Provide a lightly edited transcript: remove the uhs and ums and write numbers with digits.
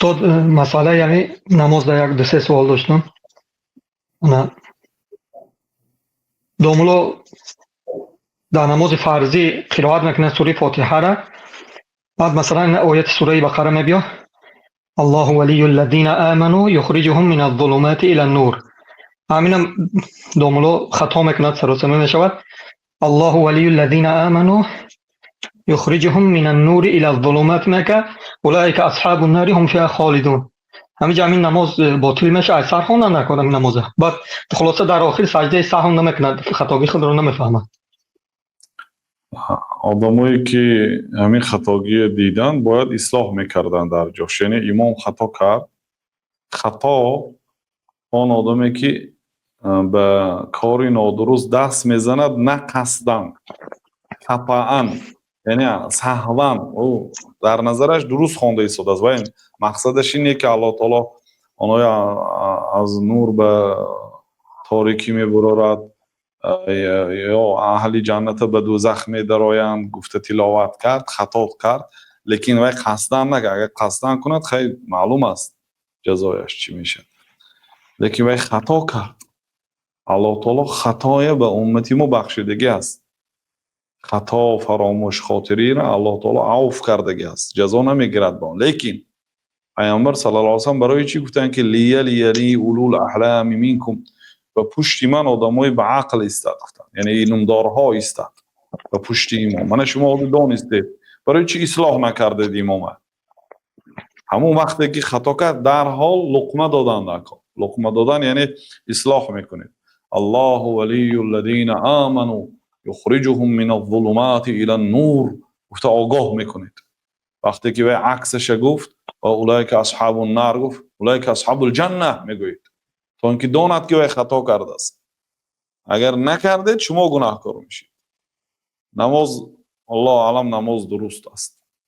Устод, масъала, яъне намоз дар як ду-се суол доштам. Ана домуло дар намози фарзӣ қироат мекунад сураи Фотиҳара, баъд масалан ояти сураи Бақара мебиё: الله ولي الذين آمنوا يخرجهم من الظلمات إلى النور. Ҳаминам домуло хато мекунад, саросема мешавад: الله ولي الذين آمنوا يخرجهم من النور إلى الظلمات мека أولئك أصحاب النار هم فيها خالدون. Ҳамиҷа ҳамин намоз ботил меша, аз сар хондан накор ҳамин намоза. Баъд хулоса, дар охир саҷдаи саҳв намекунад, хатогии худро намефаҳмад. Одамое ки ҳамин хатогиро диданд, бояд ислоҳ мекарданд дар ҷош. Яъне имом хато кард. Хато он одаме ки ба кори нодуруст даст мезанад, на қасдан, хатоан, яъне саҳван, ӯ дар назараш дуруст хонда истодааст ва мақсадаш ине ки Аллоҳ таоло онҳоя аз нур ба торикӣ мебурорад ё аҳли ҷанната ба дӯзах медароянд гуфта тиловат кард, хато кард, лекин вай қасдан накард. Агар қасдан кунад, хай, маълум аст ҷазояш чӣ мешавад, лекин вай хато кард. Аллоҳ таоло хатоя ба уммати мо бахшидагӣ аст. Хато, фаромӯшхотириро Аллоҳ таоло авф кардагӣ аст, ҷазо намегирад ба он. Лекин Паёмбар саллаллоҳу алайҳи васаллам барои чӣ гуфтанд, ки ليليني أولو الأحلام منكم, ба пушти ман одамои ба ақл истад гуфтанд, яъне илмдорҳо истад ба пушти имом. Мана шумо ҳозир донистед, барои чӣ ислоҳ накардед имома? Ҳамон вақте ки хато кард, дарҳол луқма додан даркор. Луқма додан яъне ислоҳ мекунед. الله ولي الذين آمنوا يخرجهم من الظلمات إلى النور гуфта огоҳ мекунед. Вақте ки вай аксаша гуфт ва أولئك أصحاب النار гуфт, أولئك أصحاب الجنة мегӯед, то ин ки донад, ки вай хато кардааст. Агар накардед, шумо гунаҳкор мешед. Намоз, аллоҳу аълам, намоз дуруст аст.